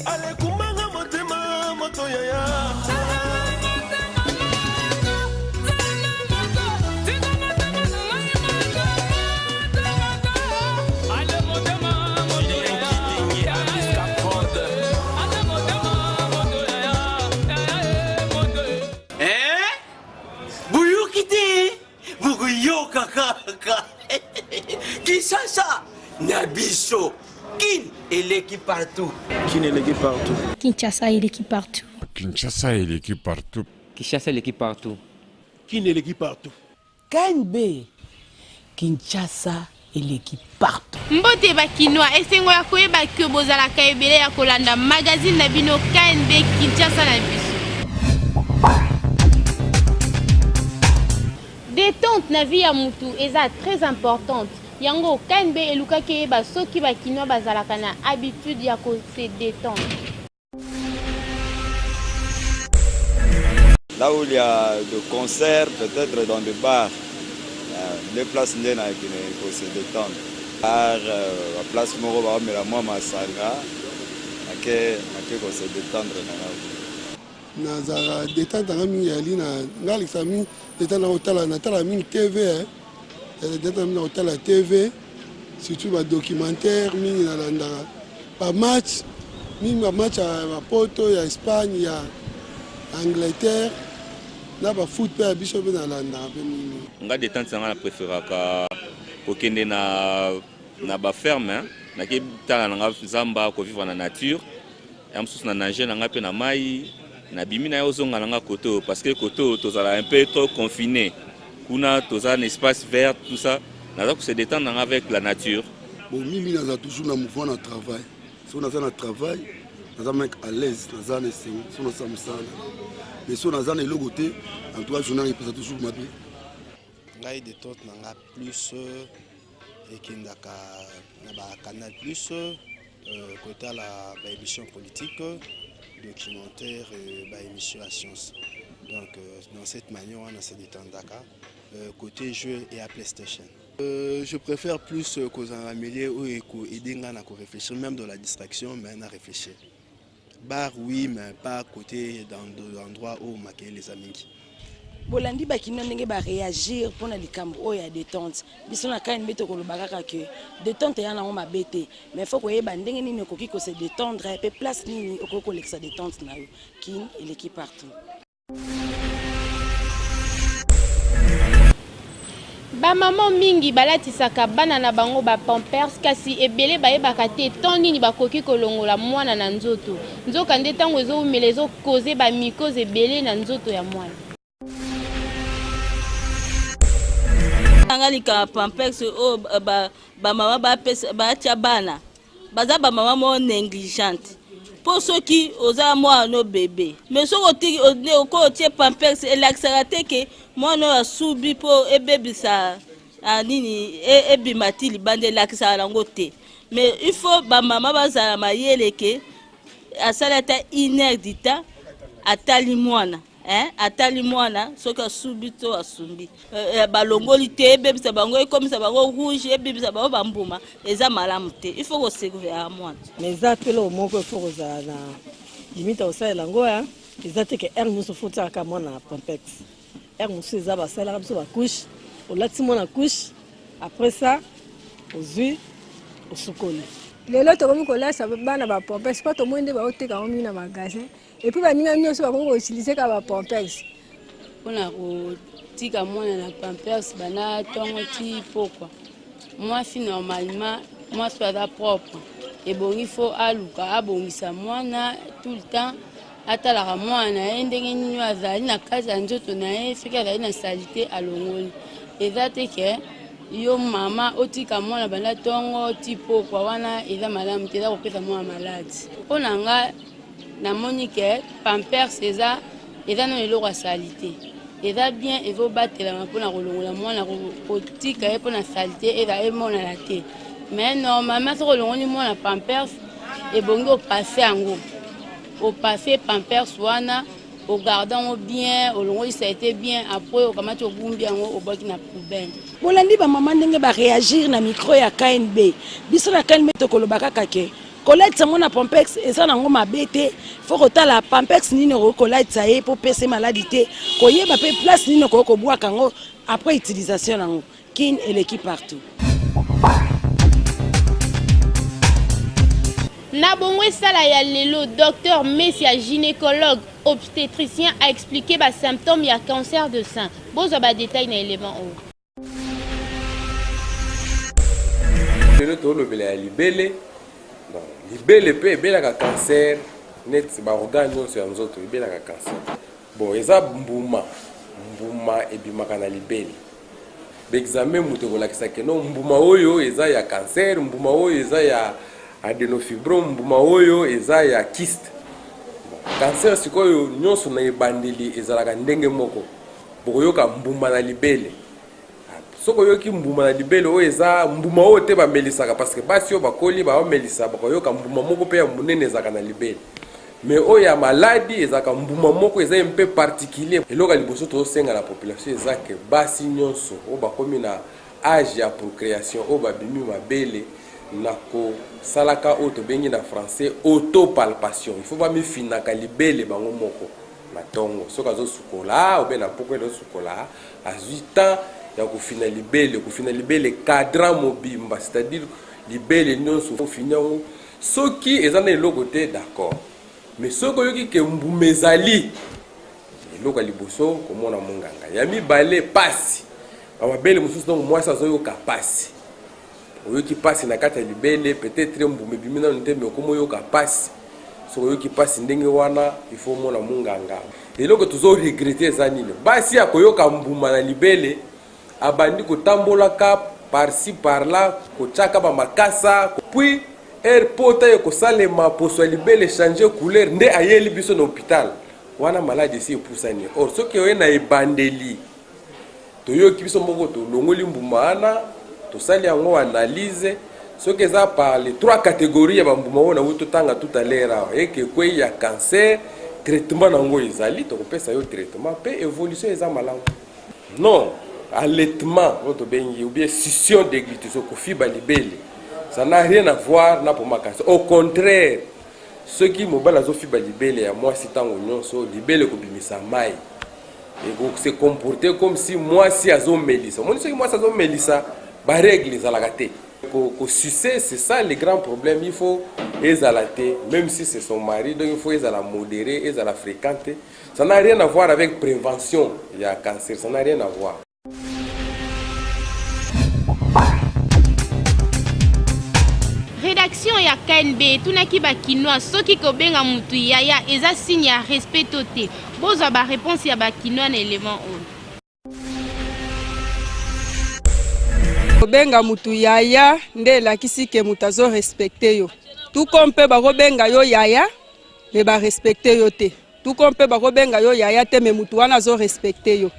Alekumbanga motema moto yaya. Boyoki te, bokoyoka kaka. Kinshasa na biso, Kin eleki partout. Kin eleki partout. Kinshasa eleki partout. Kinshasa eleki partout. Kinshasa eleki partout. Kin eleki partout. KNB Kinshasa eleki partout. Mbote ba kinois, esengo ya koyeba que bozalaka ebele ya kolanda magazine na bino KNB Kinshasa na biso. Detente na vie ya mutu eza très importante. Yango KNB elukaki eyeba soki ba kinois bazalaka na habitude ya ko se detendre. Là où il y a de concerts, peut-être dans des bars, nde place nde na ko se détendre. Bar, ba place moko baomela mwa masanga, nake nake ko se détendre na nga. Nazalaka detente nanga mingi yali na nga alekisaka mingi detente na kotala natala mingi TV eh. Detente mingi na kotala TV surtout ba documentaire mingi nalandaka ba match mingi ba match ya bapoto ya Espagne ya Angleterre na ba foot mpe ya biso mpe nalandaka mpe mingi. Nga detente na nga na preferaka kokende na na ba ferme nake tala na nga zamba ko vivre na nature ya mosusu na nage na nga mpe na mai nabimi na ye ozonga na nga kote oyo parce que kote oyo tozala un peu trop confiné kuna toza na espace vert tout ça naza ko se détendre na nga avec la nature. Bon mimi naza toujours na mouvement na travail soki naza na travail naza mec à l'aise naza na esengo soki nasala mosala mais soki naza na eloko te en tout cas journal epesa toujours mabe. Ngai detente na nga plus ekendaka na ba canal plus kotala ba émission politique documentaire ba émission ya science donc dans cette manière wana se detendaka côté jeu et ya playstation. Je préfère plus kozala na milieu oyo eko aider nga na ko réfléchir même dans la distraction mais na réfléchir. Bar oui mais pas côté dans l'endroit oyo makelele eza mingi. Bolandi ba kinois ndenge ba reagir pona likambo oyo ya detente. Biso na KNB tokoloba kaka que detente eya nango mabe te mais faut koyeba ndenge nini okoki ko se detendre pe place nini okoki kolekisa detente na yo. Kin eleki partout. Ba maman mingi balatisaka bana na bango ba pampers kasi ebele bayebaka te temps nini bakoki kolongola mwana na nzoto. Nzoka nde tango ezowumela ezo causer ba mycoses ebele na nzoto ya mwana. Nga likama pampers oyo ba mama bapesa batia bana baza ba mama moko negligente mpo soki oza mwana no bebe mais soki otiki okoki otie pampers elakisaka te ke mwana oyo asubi mpo ebebisa ah, nini e, ebima ti libanda elakisaka yango te mais il faut bamama bazala mayele ke asali ata une heure du temps atali mwana eh, atali mwana soki asubi to asumbi eh, eh, balongoli te ebebisa bango ekomisa bango rouge ebebisa bango bambuma eza malamu te il faut kosurveiller mwana. Mais eza pe eloko moko il faut kozala na limite ya kosalela yango hein. Eza te ke heure nyonso faut otiaka kaka mwana na pampex. Heure mosusu eza basalelaka biso ba couche, olatisi mwana couche après ça ozui osukoli. Lelo tokomi kolasa bana ba pampers po tomoni nde baoteka yango mingi na magasin et puis baninga nyonso bakomi ko utiliser kaka ba pampers. Pona kotika mwana na pampers banda tongo ti pokwa, mwasi normalement mwasi oyo aza propre ebongi faut aluka abongisa mwana tout le temps atalaka mwana na ye ndenge nini oyo azali na kati ya nzoto na ye soki azali na salite alongoli eza te ke yo mama otika mwana banda tongo ti pokwa wana eza malamu te eza kopesa mwana maladi mpo na nga Namoni ke pampers eza eza nano eloko ya salite eza bien ezobatelama mpona kolongola mwana kotika ye mpona salite eza emonana te mais normalement soki olongoli mwana pampers ebongi opasse yango opasse pampers wana ogarde yango bien olongoli salite bien après okamati ogumbi yango obwaki na poubelle. Bolandi ba mama ndenge ba reagir na micro ya KNB. Biso na KNB tokoloba kaka ke. Kolatisa mwana pampex eza nango mabe te, fo kotala pampex nini okoki kolatisa ye mpo pese maladi te, koyeba mpe place nini okoki kobwaka yango après utilisation nango. Kin eleki partout. Na bongo esala ya lelo, Docteur Messia, gynécologue obstétricien, a expliquer ba symptômes ya cancer de sein. Bozwa ba détails na élément oyo. Lelo tolobela ya libele. Bon, libele mpe ebelaka cancer neti ba organe nyonso ya nzoto ebelaka cancer. Bon, eza mbuma, mbuma ebimaka na libele. Ba examen moto ekolakisa ke non, mbuma oyo eza ya cancer, mbuma oyo eza ya adenofibrome, mbuma oyo eza ya kyste. Bon, cancer sikoyo nyonso na ebandeli ezalaka ndenge moko. Bokoyoka mbuma na libele. Soki oyoki mbuma na libele oyo eza mbuma oyo te bamelisaka, parce que basi oyo bakoli baomelisa, bakoyoka mbuma moko mpe ya monene ezalaka na libele. Mais oyo ya maladi ezalaka mbuma moko eza mpe particulier. Eloko ya liboso tozosenga na population eza ke basi nyonso oyo bakomi na age ya procreation, oyo babimi mabele, na kosalaka oyo tobengi na français autopalpation, il faut bamifinaka libele bango moko na tongo soki azosukola ou bien na pokwa azosukola, azwi temps ya kofina libele, kofina libele cadran mobimba, c'est-à-dire libele nyonso ofini yango. Soki eza na eloko te, d'accord, mais soki oyoki ke mbuma ezali, eloko ya liboso komona monganga. Ya mibale, pasi ba mabele mosusu, donc mwasi azoyoka pasi, oyoki pasi na kati ya libele, peut-être mbuma ebimi nanu te, mais okomi oyoka pasi. Soki oyoki pasi ndenge wana, il faut omona monganga. Eloko tozo regretter eza nini? Basi ya koyoka mbuma na libele, abandi kotambolaka par-ci par-là, kotiaka ba makasa, puis heure pota ekosalema, poso ya libele changer couleur, nde ayeli biso na hôpital. Wana maladi esi epusani. Or soki oye na ebandeli, toyoki biso moko, tolongoli mbuma wana, tosali yango analyse, soki eza par les trois catégories ya bambuma oyo nauti totanga tout à l'heure awa, eke ekwei ya cancer, traitement nango ezali, tokopesa yo traitement mpe évolution eza malamu. Non, allaitement oyo tobengi ou bien succion déglutition, kofiba libele, ça n'a rien à voir na poma cancer. Au contraire, soki mobali azofiba libele ya mwasi ntango nyonso, libele ekobimisa mai, se comporter comme si mwasi azomelisa. Omoni, soki mwasi azomelisa, ba règle ezalaka te. Kosucer, c'est ça le grand problème. Il faut ezala te, même si c'est son mari, donc il faut ezala modéré, ezala fréquent te. Ça n'a rien à voir avec prévention ya cancer, ça n'a rien à voir. Rédaction ya KNB etunaki bakinois soki kobenga mutu yaya eza signe ya respect to te. Bozwa ba réponse ya bakinois na élément oyo. Kobenga mutu yaya nde elakisi ke mutu azorespecte yo. Tuko mpe bakobenga yo yaya me barespecte yo te. Tuko mpe bakobenga yo yaya te me mutu wana azorespecte yo.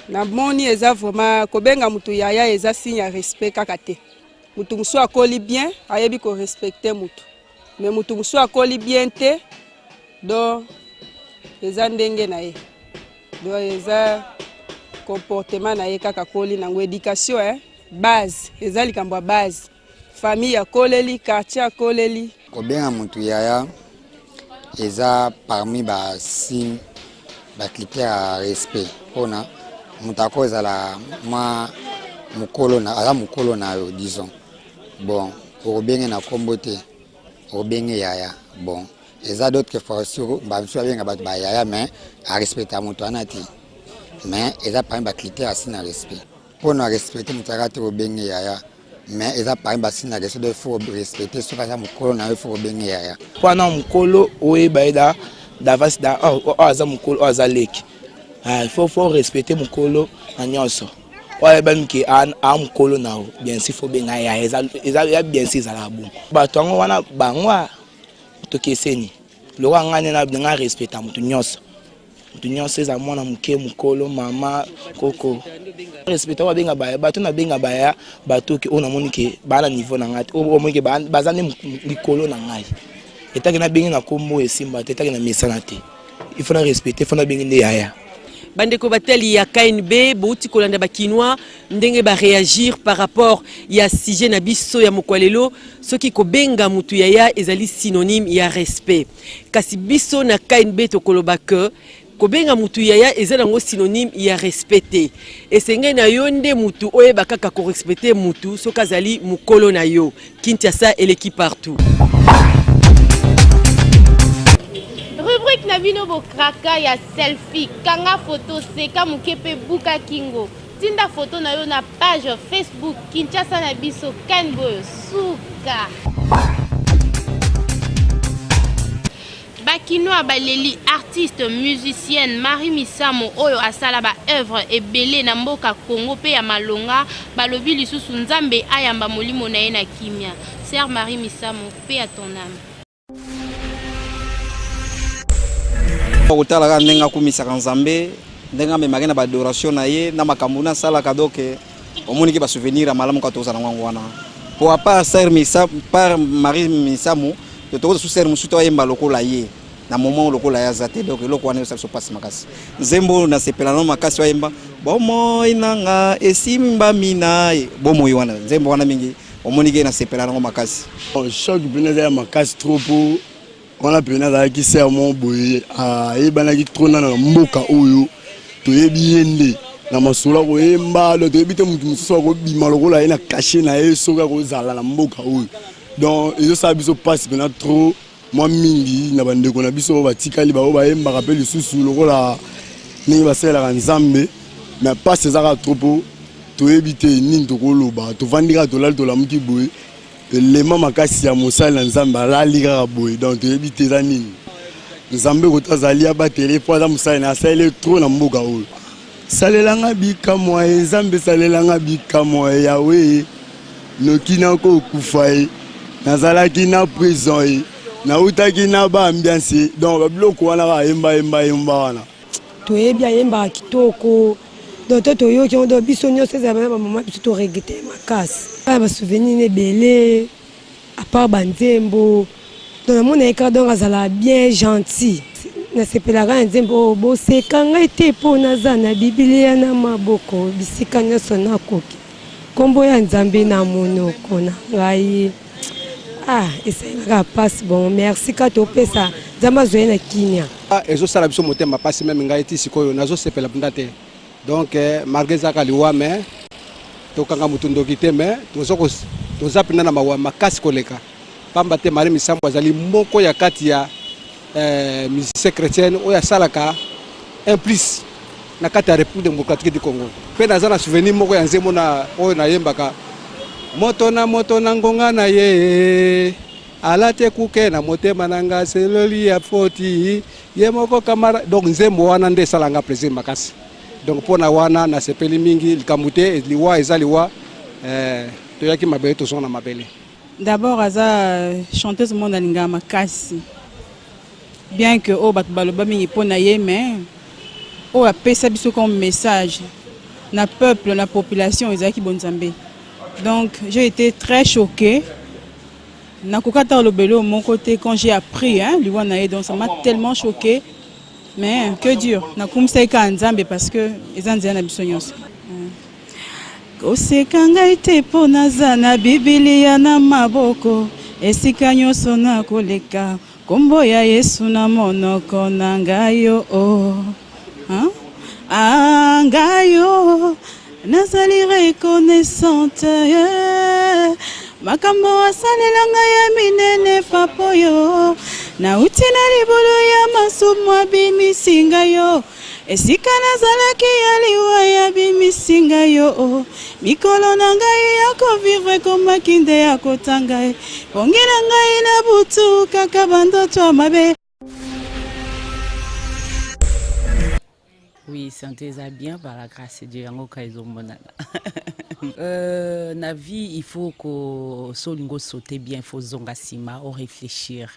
Namoni eza vraiment kobenga mutu yaya eza signe ya respect kaka te. Mutu mosusu akoli bien, ayebi korespecte mutu, me mutu mosusu akoli bien te, donc eza ndenge na ye, donc eza comportement na ye kaka akoli nango, éducation eh? Base eza likambo ya base, famille akoleli, quartier akoleli. Kobenga mutu yaya eza parmi ba signe, ba critère ya respect, mpona moto akozala mwa mokolo na, aza mokolo na yo, disons bon, okobenge na nkombo te, okobenge yaya. Bon, eza d'autres fois sur bamosusu babenga bato bayaya, mais arespecta moto wana te. Mais eza parmi ba critère ya signe ya respect. Mpona respecte moto aka te kobenge yaya, mais eza parmi ba signe ya respect. Donc faut respecter, soki aza mokolo na yo, faut kobenge yaya. Mpo ana mokolo oyeba ye da d'avance da oyo aza mokolo, oyo aza leki. Il faut respecter mokolo na nyonso oyo ayebani ke a mokolo na yo. Bien sûr faut benga yaya, eza ya bien sûr, ezalaka bongo. Bato yango wana bango tokeseni, lokola ngai nde nga respecta moto nyonso, moto nyonso, eza mwana moke, mokolo, mama, koko, respecta oyo babenga baya. Bato nabenga baya, bato ke oyo namoni ke baa na niveau na ngai te, oyo omoni ke baza nde likolo na ngai, etaki nabengi na kombo esimba te, etaki na mesana te. Il faut na respecte, faut nabengi nde yaya. Bandeko batali ya KNB, bouti kolanda ba Kinois ndenge ba réagir par rapport ya sujet na biso ya mokwa lelo, soki kobenga mutu yaya ezali synonyme ya respect. Kasi biso na KNB tokoloba que kobenga mutu yaya eza nango synonyme ya respect te. Esengeli na yo nde mutu oyeba kaka ko respecter mutu soki azali mukolo na yo. Kinshasa eleki partout. Rubrique na bino bokraka ya selfie, kanga photo, seka moke pe buka kingo. Tinda photo na yo na page Facebook Kinshasa na biso Ken Boyo suka. Ba kinois baleli artiste musicienne Marie Misamu oyo asala ba oeuvres ebele na mboka Congo pe ya malonga, balobi lisusu Nzambe ayamba molimo na ye na kimia. Sœur Marie Misamu, paix à ton ame. Kotala kaka ndenge akumisaka Nzambe, ndenge amemaki na ba adoration na ye, na makambo na asalaka, donc omoni ke ba souvenir ya malamu kaka tozala yango wana. Po à part sœur Misa, par Marie Misamu, to tokoza sous sœur mosusu to ayemba lokola ye na moment lokola ye aza te, donc eloko wana ezosala biso mpasi makasi. Nzembo nasepela no makasi ayemba bomoi na nga esimbami na ye, bomoi wana, nzembo wana mingi omoni ke nasepela nango makasi. Choc mpena eza ya makasi trop po wana mpena azalaki sœur moko boye ayebanaki trop nana na mboka oyo toyebi ye nde na masolo akoyemba, donc toyebi te moto mosusu akobima lokola ye na cachet na ye soki akozala na mboka oyo, donc ezosala biso mpasi mpena trop mwa mingi na bandeko na biso oyo batikali baoyo bayembaka mpe lisusu lokola ndenge basalelaka Nzambe, mais mpasi eza kaka trop po toyebi te nini tokoloba. Tovandi kaka, tolali, tolamuki boye, elema makasi ya mosali na Nzambe alali kaka boye, donc toyebi te eza nini. Nzambe koto azali abatele mpo aza mosali na asaleli trop na mboka oyo. Salelanga bikamwa ye Nzambe, salelanga bikamwa ye Yawe, noki nakokufa ye, nazalaki na prison ye, nautaki na ba ambiance, donc babiloko wana kaka yemba yemba yemba wana. Toyebi ayembaka kitoko, donc to toyoki yango, donc biso nyonso ezala bana bamama biso toregrete makasi. Kaka basouvenir na ebele à part banzembo, donc namona ye kaka, donc azalaka bien gentil. Nasepelaka na nzembo oyo boseka ngai te mpo naza na Biblia na maboko, bisika nyonso nakoki nkombo ya Nzambe na monoko na ngai. Ah, esalelaka mpasi. Bon, merci kaka topesa Nzambe azwa ye na kimia. Ezosala biso motema mpasi, meme ngai ti sikoyo nazosepela mpenza te, donc malgré ezalaka liwa, mais tokanga motu ndoki te, mais toza mpenza na mawa makasi koleka, pamba te Marie Misamu azali moko ya kati ya musicien chrétienne oyo asalaka un plus na kati ya République démocratique du Congo. Mpe naza na souvenir moko ya nzembo na oyo nayembaka moto na moto na ngonga na ye alati ekuke na motema na nga seloli ya foti ye moko kamara, donc nzembo wana nde esalanga plaisir makasi, donc mpo na wana nasepeli mingi. Likambo te, liwa eza liwa, toyaki mabele, tozonga na mabele. D'abord aza chanteuse moko nalingaka makasi, bien que oyo bato baloba mingi mpo na ye, mais oyo apesa biso comme message na peuple, na population, ezalaki bonzambe. Donc j'ai été très choquée, nakoka ata kolobela oyo moko te quand j'ai appris, hein, liwa na ye, donc ça m'a tellement choquée, mais que dur, nakumisaki kaka Nzambe parce que eza nzela na biso nyonso. Koseka ngai te mpo naza na Bibilia na maboko, esika nyonso nakoleka nkombo ya Yesu na monoko na ngai yo oh. Hein? Ah, ngai yo nazali reconnaissante, yeah. Makambo asalela ngai ya minene papa oyo, nauti na libulu ya masumu abimisi ngai yo, esika nazalaki ya liwa yabimisi ngai yo, mikolo na ngai ya kovivre ekomaki nde ya kotanga ye, pongi na ngai na butu kaka bandoto ya mabe. Oui, santé eza bien par la grâce de Dieu, yango ka ezomonana. Euh, na vie il faut ko so olingi osote bien il faut ozonga nsima oréfléchir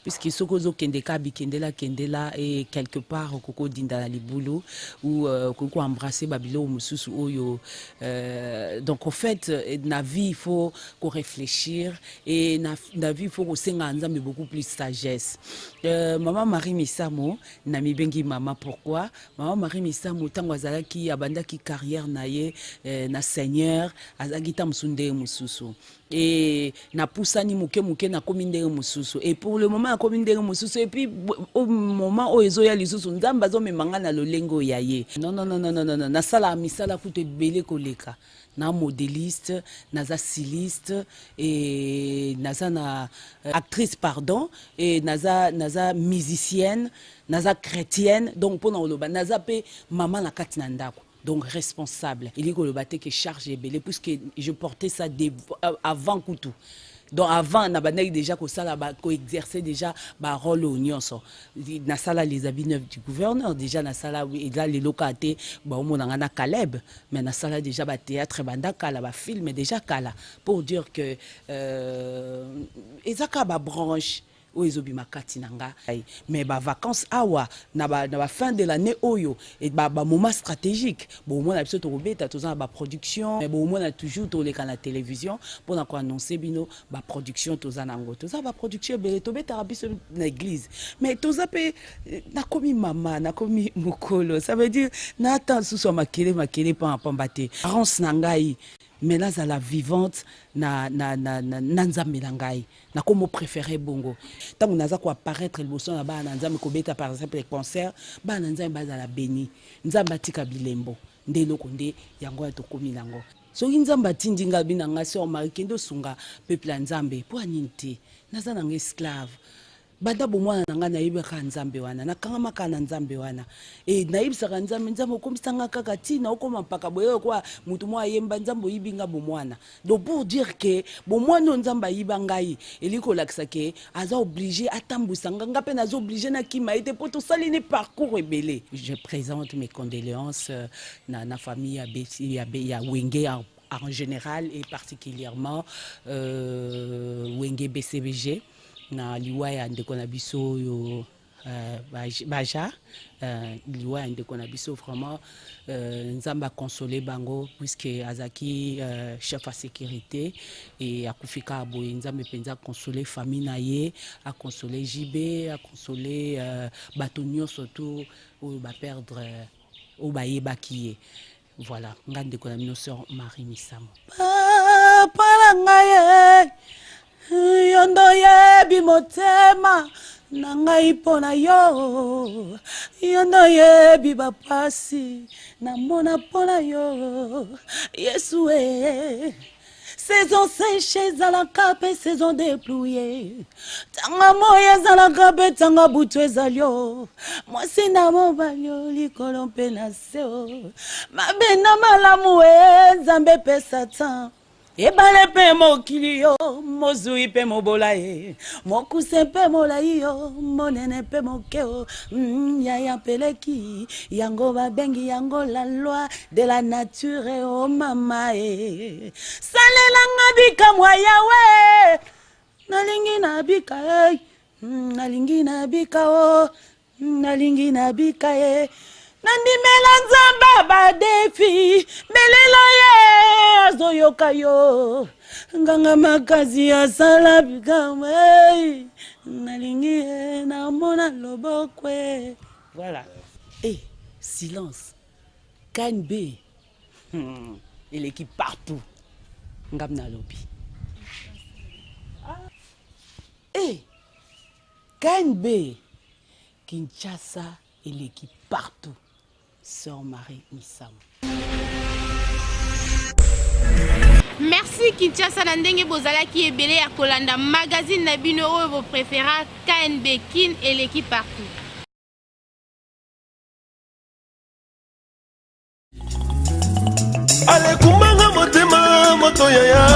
puisque soki ozokende kaka bikendela kendela e quelque part okoki odinda na libulu ou euh, okoki koembrasse babiloko mosusu oyo euh, donc au fait euh, na vie il faut koréfléchir et na, na vie il faut kosenga nzambe beaucoup plus sagesse. Euh, mama Marie Misamu, namibengi mama pourquoi? Mama Marie Misamu ntango azalaki abandaki carrière na ye eh, na Seigneur azalaki ntango mosusu ndenge mosusu e napusani moke moke nakomi ndenge mosusu e pour le moment nakomi ndenge mosusu et puis au moment oyo ezoya lisusu Nzambe azomema ngai na lolenge oyo ya ye. Non, non, non, non, non, non, nasalaka misala kutu ebele koleka na modeliste, naza styliste et naza na euh, actrice pardon et naza naza musicienne, naza chrétienne, donc mpona koloba naza mpe mama na kati na ndako, donc responsable elingi koloba te ke charge ebele puisque je portais ça de, avant kutu. Donc avant nabandaki déjà kosala koexercer déjà barole oyo nyonso. Nasala Les Habits Neufs du Gouverneur déjà, nasala eza lelo kaka te baomona nga na Caleb, mais nasala déjà bathéâtre banda kala, bafilm déjà kala, pour dire que euh, eza kaka babranche oyo ezobima kati na nga. Mais bavacances awa na bafin de l'année oyo, bamoment stratégique, bomona biso tokobeta, toza na baproduction, mais bomona toujours toleka na télévision mpona koannonce bino baproduction toza nango. Toza baproduction ebele, tobetaka biso na église, mais toza mpe nakomi mama, nakomi mokolo, ça veut dire nata lisusu ya makele makele pamba te rance na ngai, mais nazala vivante na, na, na, na, na Nzambe na ngai. Nakomo préféré bongo ntango naza koapparaître liboso na bana na Nzambe, kobeta par exemple concert, bana na Nzambe bazala béni, Nzambe atika bilembo. Nde eloko nde yango ya tokómi nango. Soki Nzambe atindi ngai bi na ngai, sœur Marie, kende osunga peuple ya Nzambe, mpo anini te naza nanga esclave banda bomwana na ngai. Nayebaka Nzambe wana, nakangama kaka na Nzambe wana e nayebisaka Nzambe: Nzambe, okomisanga kaka ntina okoma mpaka boye kwa motu moko ayemba: Nzambe oyibi nga bomwana. Donc pour dire ke bomwana oyo Nzambe ayiba ngai, elingi kolakisa ke aza obligé atambwisa nga, nga mpe naza obligé nakima ye te mpo tosali ne parcours ebele. Je présente mes condoléances na famille ya Wenge en général et particulièrement Wenge BCBG na liwa ya ndeko na biso oyo baja liwa ya ndeko na biso. Vraiment Nzambe akonsole bango puisque azalaki chef ya sécurité e akufi kaka boye. Nzambe mpenza akonsole famille na ye, akonsole JB, akonsole bato nyonso tu oyo baperdre oyo bayebaki ye. Voilà, nga ndeko na bino, sœur Marie Misamu. Papa na ngai, yo ndo oyebi motema na ngai mpo na yo, yo ndo oyebi bapasi namona mpo na yo, Yesu e. Saison sèche ezalaka mpe saison de pluie, ntanga moi ezalaka mpe ntanga butu ezali o, mwasi na mobali o, likolo mpe na se o, mabe na malamu e, Nzambe epesa tan ebale mpe mokili yo, mozwi mpe mobola ye, mokuse mpe molai yo, monene mpe moke o, yaya mpeleki yango babengi yango la loi de la nature o. Mama e, salelanga bikamwa yawe, nalingi nabika e, nalingi nabika o, nalingi nabika ye, nandimela Nzambe badefi belela ye azoyoka yo, nganga makasi asala bikamwa, nalingi ye namona lobokwe. Voilà e silence. KNB eleki partout, ngam nalobi e KNB Kinshasa eleki partout. Sœur Marie Misamu. Merci Kinshasa na ndenge bozalaki ebele ya kolanda magazine na bino oyo bopréféra, KNB Kin eleki partout. Alekumbanga motema moto yaya.